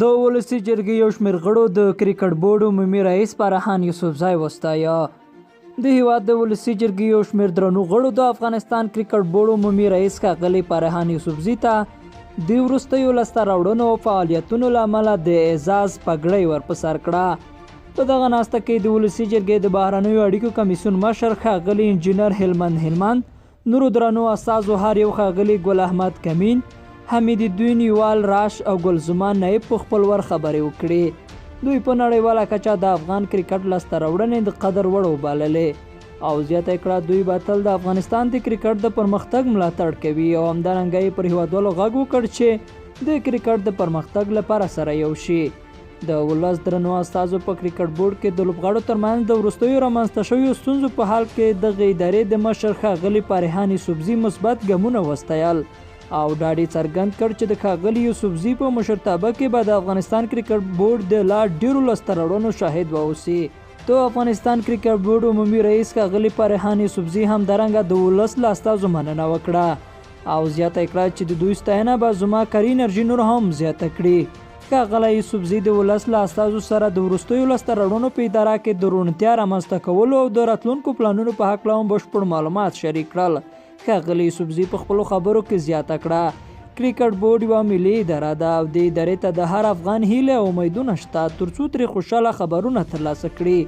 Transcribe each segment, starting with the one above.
د ولسي جرګې یو شمېر غړو د کرکټ بورډ عمومي رئیس فرحان یوسفزی وستایه. د هیواد د ولسي جرګې یو شمېر درنو غړو د افغانستان کرکټ بورډ عمومي رئیس ښاغلي فرحان یوسفزي ته د وروستیو لاسته راوړنو او فعالیتونو له امله د اعزاز پګړۍ ور په سر کړه. په دغه ناسته کې د ولسي جرګې د بهرنیو اړیکو کمیسیون مشر ښاغلي انجینر هلمند هلمند، نورو درنو استازو هر یو ښاغلي ګل احمد کمین، حمید الدین یوال راش او ګل زمان نایب په خپل ور خبرې وکړې. دوی په نړیواله کچه د افغان کرکټ لاسته راوړنې د قدر وړ وبللې او زیاته کړه دوی به تل د افغانستان د کرکټ د پرمختګ ملاتړ کوي او همدارنګه یې پر هیوادوالو غږ وکړ چې د کرکټ د پرمختګ لپاره سره یو شي. د ولس درنو استازو په کرکټ بورډ کې د لوبغاړو ترمنځ د وروستیو رامنځته شویو ستونزو په حال کې دغې ادارې د مشر ښاغلي فرحان یوسفزي مثبت ګامونه وستایل او ډاډ یې څرګند کړ چې د ښاغلي یوسفزي په مشرتابه کې به د افغانستان کرکټ بورډ د لا ډېرو لاسته راوړنو شاهد واوسي. د افغانستان کرکټ بورډ عمومي رئیس ښاغلي فرحان یوسفزي همدارنګه د ولس له استازو مننه وکړه او زیاته یې کړه چې د دوی ستاینه به زما کاري انرژي نور هم زیاته کړي. ښاغلی یوسفزي د ولس له استازو سره د وروستیو لاسته راوړنو په اداره کې د روڼتیا رامنځته کولو او د راتلونکو پلانونو په هکله هم بشپړ معلومات شریک کړل. ښاغلي یوسفزي په خپلو خبرو کې زیاته کړه، کرکټ بورډ یوه ملي اداره ده او دې ادارې ته د هر افغان هیلې او امیدونه شته ترڅو ترې خوشحاله خبرونه ترلاسه کړي.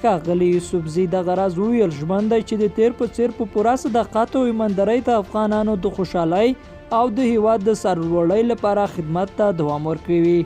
ښاغلي یوسفزي دغه راز وویل، ژمن دی چې د تېر په څېر په پوره صداقت او ایماندارۍ د افغانانو د خوشحالۍ او د هیواد د سرلوړۍ لپاره خدمت ته دوام ورکوي.